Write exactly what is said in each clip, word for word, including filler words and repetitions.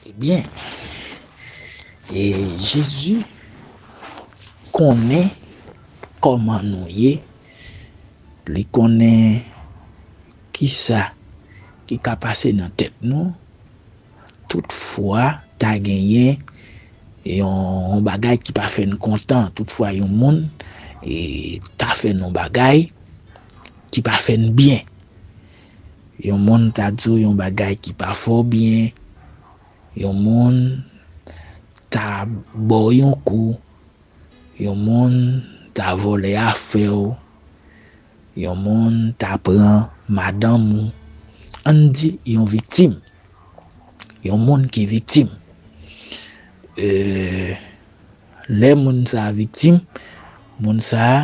Ebyen, e Jezi konnen kòman nou ye, li konnen kisa ki ka pase nan tèt nou. Toutfwa, ta genyen yon, yon bagay ki pa fè n kontan, toutfwa yon moun e, ta fè n yon bagay ki pa fè n byen. Yon moun ta di w yon bagay ki pa fè w byen, yon moun ta ba w yon kou, yon moun ta vòlè afè w, yon moun ta pran madanm ou. Ann di yon viktim, yon moun ki viktim. E, lè moun sa a viktim, moun sa a,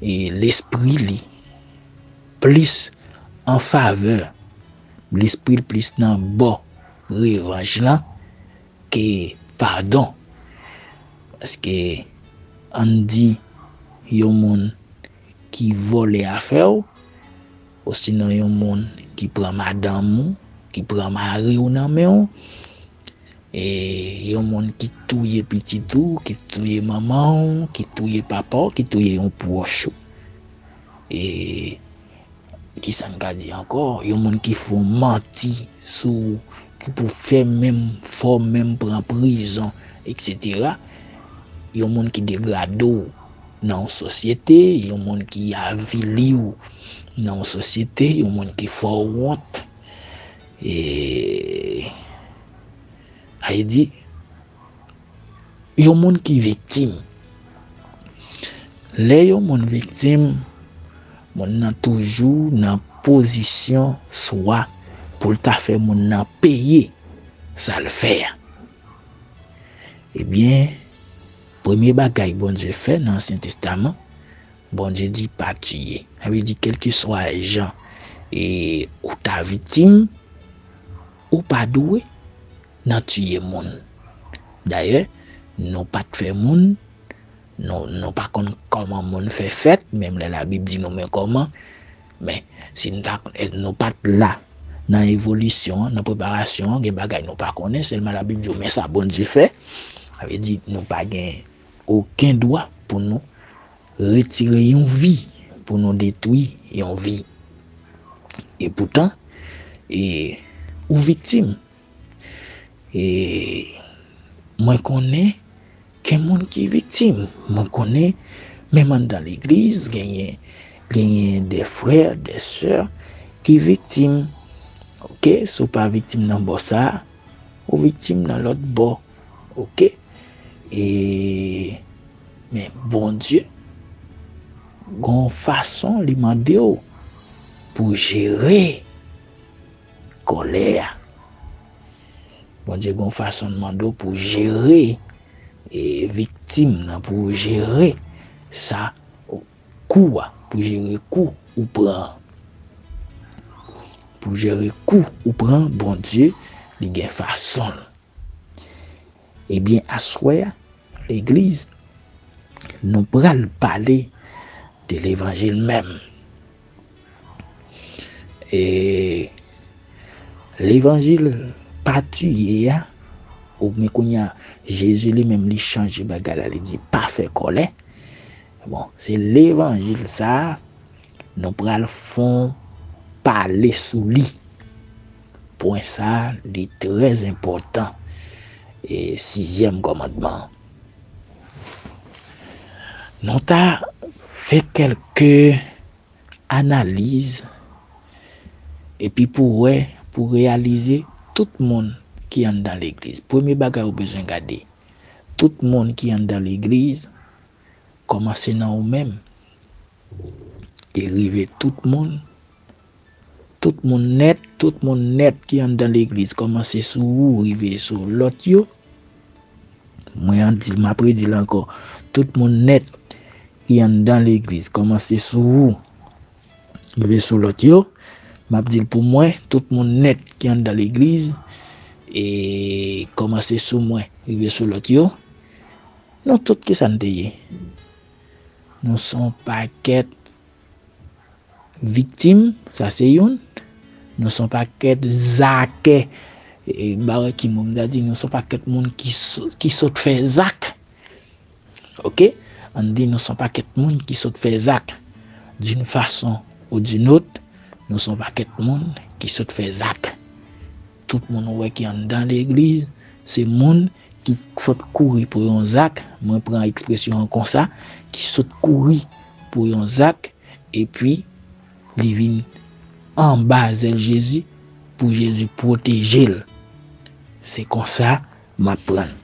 e, lespri li plis an favè, lespri l plis nan bò revanj lan ke padon. Paske, ann di, yon moun ki vòlè afè w, osinon yon moun ki pran madanm ou, ki pran mari w nan men w, e yon moun ki touye pitit ou, ki touye manman w, ki touye papa w, ki touye yon pwòch ou. E kisa n ka di ankò? Yon moun ki fè w manti sou, ki pou fè menm, fè w menm pran prizon, etsetera. Yon moun ki degrade w nan yon sosyete, yon moun ki avili w nan yon sosyete, yon moun ki fè w wont. E, sa vle di, yon moun ki viktim. Lè yon moun viktim, moun nan toujou nan pozisyon swa pou l ta fè moun nan peye sa l fè a. Ebyen, premye bagay Bondye fè nan Ansyen Testaman, Bondye di pa tiye. Sa vle di, kèlkeswa jan e ou ta viktim, ou pa dwe nan tiye moun. Dayè, nou pa t fè moun, nou, nou pa konn kòman moun fè fèt, menm lè Labib di nou men kòman, men si nou ta, nou pa t la nan evolisyon an, nan preparasyon an, gen bagay nou pa konnen, sèlman Labib di w, men sa Bondye fè. Sa vle di, nou pa gen okenn dwa pou nou retire yon vi, pou nou detwi yon vi. E poutan, e, ou viktim. E mwen konnen gen moun ki viktim. Mwen konnen, menm anndan legliz, genyen, genyen de frè, de sè ki viktim. Oke, si w pa viktim nan bò sa a, ou viktim nan lòt bò. Oke? E, men Bondye, gon fason li mande w pou jere kòlè a. Bondye gon fason l mande w pou jere, e, viktim nan, pou jere sa, kou a, pou jere kou ou pran. Pou jere kou ou pran, Bondye, li gen fason l. Ebyen, aswè a, legliz, nou pral pale de levanjil menm. E levanjil pa tiye a, oubyen kounye a, Jezi li menm li chanje bagay la, li di pa fè kòlè. Bon, se levanjil sa a, nou pral fon pale sou li. Pwen sa a, li trè enpòtan. E sizyèm kòmandman an. Nou ta fè kèlke analiz epi pou wè, pou reyalize tout moun ki anndan legliz. Premye bagay ou bezwen gade, tout moun ki anndan legliz, kòmanse nan ou menm e rive tout moun, tout moun nèt, tout moun nèt ki anndan legliz, kòmanse sou ou, rive sou lòt yo. Mwen an di l, m ap redi l ankò. Tout moun nèt ki anndan legliz, kòmanse sou ou, rive sou lòt yo. M ap di l pou mwen, tout moun nèt ki anndan legliz, e kòmanse sou mwen, rive sou lòt yo. Nou tout, kisa n te ye? Nou se yon pakèt viktim, sa se youn. Nou se yon pakèt zakè E ba wè ki mo m ta di, nou se yon pakèt moun ki so- ki sot fè zak. Oke? Ann di nou se yon pakèt moun ki sot fè zak. D'une façon ou d'une autre, nou se yon pakèt moun ki sot fè zak. Tout moun ou wè ki anndan legliz, se moun ki sot kouri pou yon zak. Mwen pran ekspresyon an konsa, ki sot kouri pou yon zak, epi li vin anba zèl Jezi pou Jezi pwoteje l. Se konsa m ap pran l.